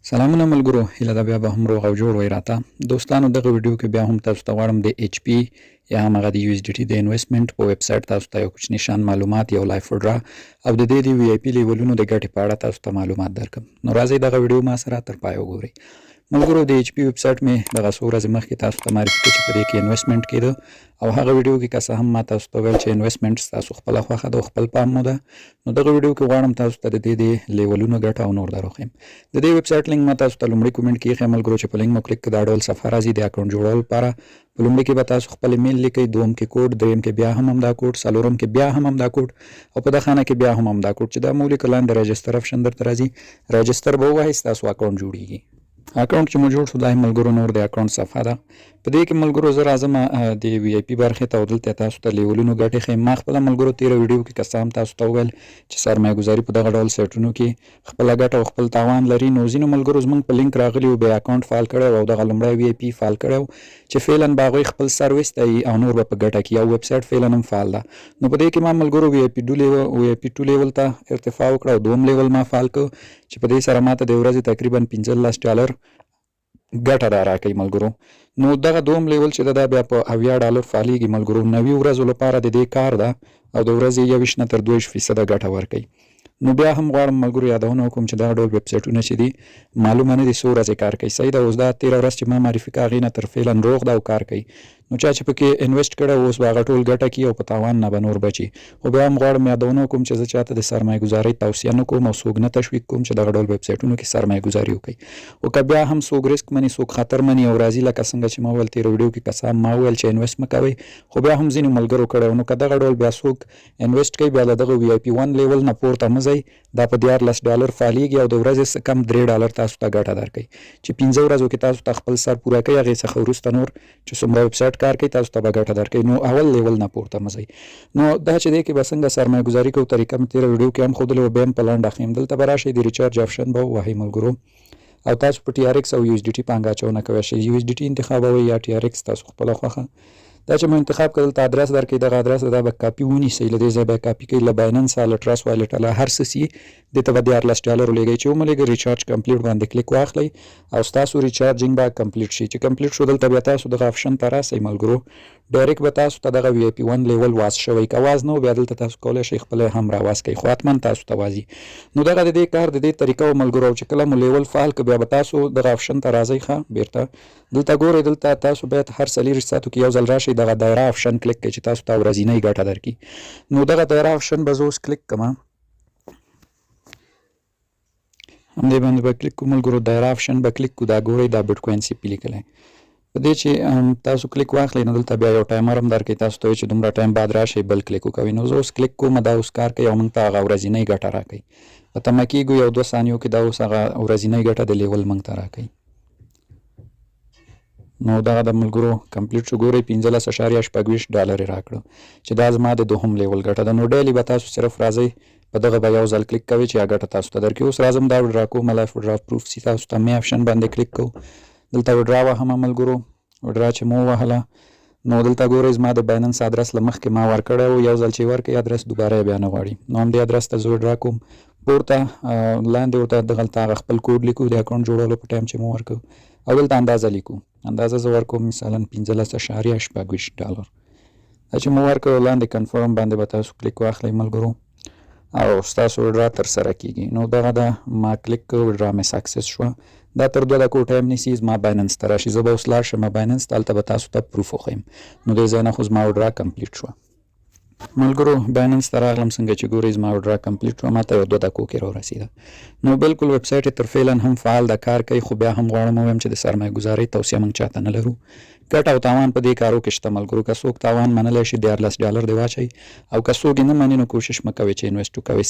سلامونه ملګرو، هیله ده بیا به هم روغ او جوړ وئ. راته دوستانو، دغه ویډیو کې بیا هم تاسو ته غواړم د ایچ پی یا هم هغه د یو اس ډي ټي د انویسټمنټ په ویب سایټ تاسو ته یو کوچنی شان معلومات، یو لایف وډرا او د دې د وی آی پی لیولونو د ګټې په اړه تاسو ته معلومات درکړم. نو راځئ، دغه ویډیو ما سره تر پایه وګورئ. ملګرو، د ایچ پی ویب سایټ مې دغه څو ورځې مخکې تاسو ته معرفي کړ چې په دې کې انویسټمنټ کېده او هغه ویډیو کې که څه هم ما تاسو ته ویل چې انویسټمنټ ستاسو خپله خوښه ده او خپل پام مو ده، نو دغه ویډیو کې غواړم تاسو ته د دې د لیولونو ګټه او نور در وښیم. د دې ویب سایټ لینک ما تاسو ته لومړي کومنټ کې ایښی ملګرو، چې په لینک مو کلیک کړئ، دا ډول صفحه راځي. د اکاونټ جوړولو لپاره په لومړي کې به تاسو خپل ایمیل لیکئ، دوم کې کوډ، دریم کې بیا هم همدا کوډ، څلورم کې بیا هم همدا کوډ او په دغه خانه کې بیا هم همدا کوډ. چې دا مو ولیکل، لاندې register option درته راځي، register به ووهئ، ستاسو اکاونټ جوړیږي. اکاونټ چې مو جوړ شو، دا ملګرو نور د اکاونټ صفحه ده. په دې کې ملګرو زه راځم د وی آی پی برخې ته او دلته تاسو ته لیولونو ګټې ښیم. ما خپله ملګرو تېره ویډیو کې که څه هم تاسو ته وویل چې سرمایه ګذاري په دغه ډول سایټونو کې خپله ګټه او خپل تاوان لري، نو ځینو ملګرو زموږ په لینک راغلي وو، بیا اکاونټ فعال کړی او دغه لومړی وی آی پی فعال کړی و چې فعلا به هغوی خپل سر ویستی او نور به په ګټه کې او ویب سایټ فعلا هم فعال ده. نو په دې کې ما ملګرو وی آی پی 2 لیول، وی آی پی 2 لیول ته ارتفاع وکړه او دوم لیول ما فعال کړ چې په دې سره ماته د ورځې تقریبا 15 ډالر ګټه دا راکوي ملګرو. نو دغه دوم لیول چې دا بیا په 70 ډالر فعالیږي ملګرو، 90 ورځو لپاره د دې کار ده او د ورځې 21 نه تر 22 فیصده ګټه ورکوي. نو بیا هم غواړم ملګرو یادونه وکړم چې دا ډول ویب سایټونه چې دي، معلومه نه دي څو ورځې کار کوي. صحیح ده، اوس دا تېره ورځ چې ما معرفي کړه، هغې نه تر فعلا روغ ده او کار کوي. نو چا چې پکې invest کړی، اوس به هغه ټول ګټه کوي او په تاوان نه به نور بچي. خو بیا هم غواړم یادونه وکړم چې زه چاته د سرمایه ګذارۍ توصیه نه کوم او څوک نه تشویق کوم چې دغه ډول ویب سایټونو کې سرمایه ګذاري وکړي. او که بیا هم څوک ریسک مني، څوک خطر مني او راځي، لکه څنګه چې ما وویل تېره ویډیو کې، که څه هم ما وویل چې invest مه کوئ، خو بیا هم ځینو ملګرو کړی. نو که دغه ډول بیا څوک invest کوي، بیا له دغه وی آی پی 1 لیول نه پورته مه ځئ. دا په 13 ډالر فعالیږي او د ورځې څه کم 3 ډالر تاسو ته ګټه درکوي چې 5 ورځو کې تاسو ته خپل سر پوره کوي. هغې څخه وروسته نور چې څومره ویب سایټ کار کوي، تاسو ته به ګټه درکوي. نو اول لیول نه پورته مه ځئ. نو دا چې دې کې به څنګه سرمایه ګذاري کوو، طریقه مې تېره ویډیو کې هم ښودلې وه، بیا هم په لنډه ښیم. دلته به راشئ، د recharge option به ووهئ ملګرو او تاسو په ټي آر ایکس او یو اس ډي ټي پانګه اچونه کوی شئ. یو اس ډي ټي انتخابوئ یا ټي آر ایکس، تاسو خپله خوښه. دا چې مو انتخاب کړل، دلته ادرس درکوي. دغه ادرس دا به کاپي ونیسئ، له دې ځایه به کاپي کوئ، له بایننس، له ټرست والټ، له هر څه سي، دې ته به 13 ډالر ولېږئ. چې ومو لېږئ، recharge complete باندې کلیک واخلئ او ستاسو recharging به complete شي. چې complete شو، دلته بیا تاسو دغه option ته راسئ ملګرو، direct به تاسو ته دغه وی آی پی 1 لیول واز شوی. که واز نه، بیا دلته تاسو کولی شئ خپله هم راواز کړئ، خو حتما تاسو ته وازي. نو دغه د دې کار د دې طریقه و ملګرو. چې کله مو لیول فعال که، بیا به تاسو دغه option ته راځئ. ښه، بیرته دلته ګورئ، دلته تاسو باید هر 24 ساعتو کې یو ځل راشئ، دغه دایره option کلیک کړئ چې تاسو ته ورځینۍ ګټه درکړي. نو دغه دایره option به زه اوس کلیک کړم، همدې باندې به کلیک کوم ملګرو. دایره option به کلیک کو. دا ګورئ، دا بیټ کوین سی پی لیکلی. په دې چې تاسو کلیک واخلئ، نو دلته بیا یو timer هم درکوي تاسو ته چې دومره ټایم بعد راشئ بل کلیک وکوئ. نو زه اوس کلیک کوم، دا اوس کار کوي او موږ ته هغه ورځینۍ ګټه راکوي. په تمه کېږو، یو دوه ثانیو کې دا اوس هغه ورځینۍ ګټه د لیول موږ ته راکوي. نو دغه د ملګرو complete شو. ګورئ، 15.26 ډالر یې راکړو چې دا زما د دوهم لیول ګټه ده. نو daily به تاسو صرف راځئ، په دغه به یو ځل کلیک کوئ چې ګټه تاسو ته درکړي. اوس راځم، دا withdraw کوم، live withdraw proof سي تاسو ته مې option باندې کلیک کوو. دلته withdraw وهم ملګرو. withdraw چې مو ووهله، نو دلته ګورئ، زما د بایننس ادرس له مخکې ما ورکړی و. یو ځل چې ورکړي ادرس، دوباره یې بیا نه غواړي. نو همدې ادرس ته زه withdraw کوم. پورته لاندې ورته دغلته هغه خپل کوډ لیکو د اکاونټ جوړولو په ټایم چې مو ورکړو او دلته اندازه لیکو. اندازه زه ورکوم مثلا 15.26 ډالر. دا چې مو ورکړو، لاندې confirm باندې به تاسو کلیک واخلئ ملګرو او ستاسو withdraw ترسره کیږي. نو دغه ده، ما کلیک کړ، withdraw مې success شوه. دا تر 2 دقیقو ټایم نیسي، زما بایننس ته راشي. زه به اوس لاړ شم بایننس ته، هلته به تاسو ته proof وښیم. نو دې ځای نه خو زما withdraw complete شوه. ملګرو، بایننس ته راغلم. څنګه چې ګورئ، زما withdraw complete شوه، ماته یو 2 دقیقو کې راورسېده. نو بالکل ویب سایټ یې تر فعلا هم فعال ده، کار کوي. خو بیا هم غواړم ووایم چې د سرمایه ګذارۍ توصیه موږ چاته نه لرو. ګټه او تاوان په دې کارو کې شته ملګرو. که څوک تاوان منلی شي، 13 ډالر دی واچوي او که څوک یې نه مني، نو کوشش مه کوئ چې invest وکوئ.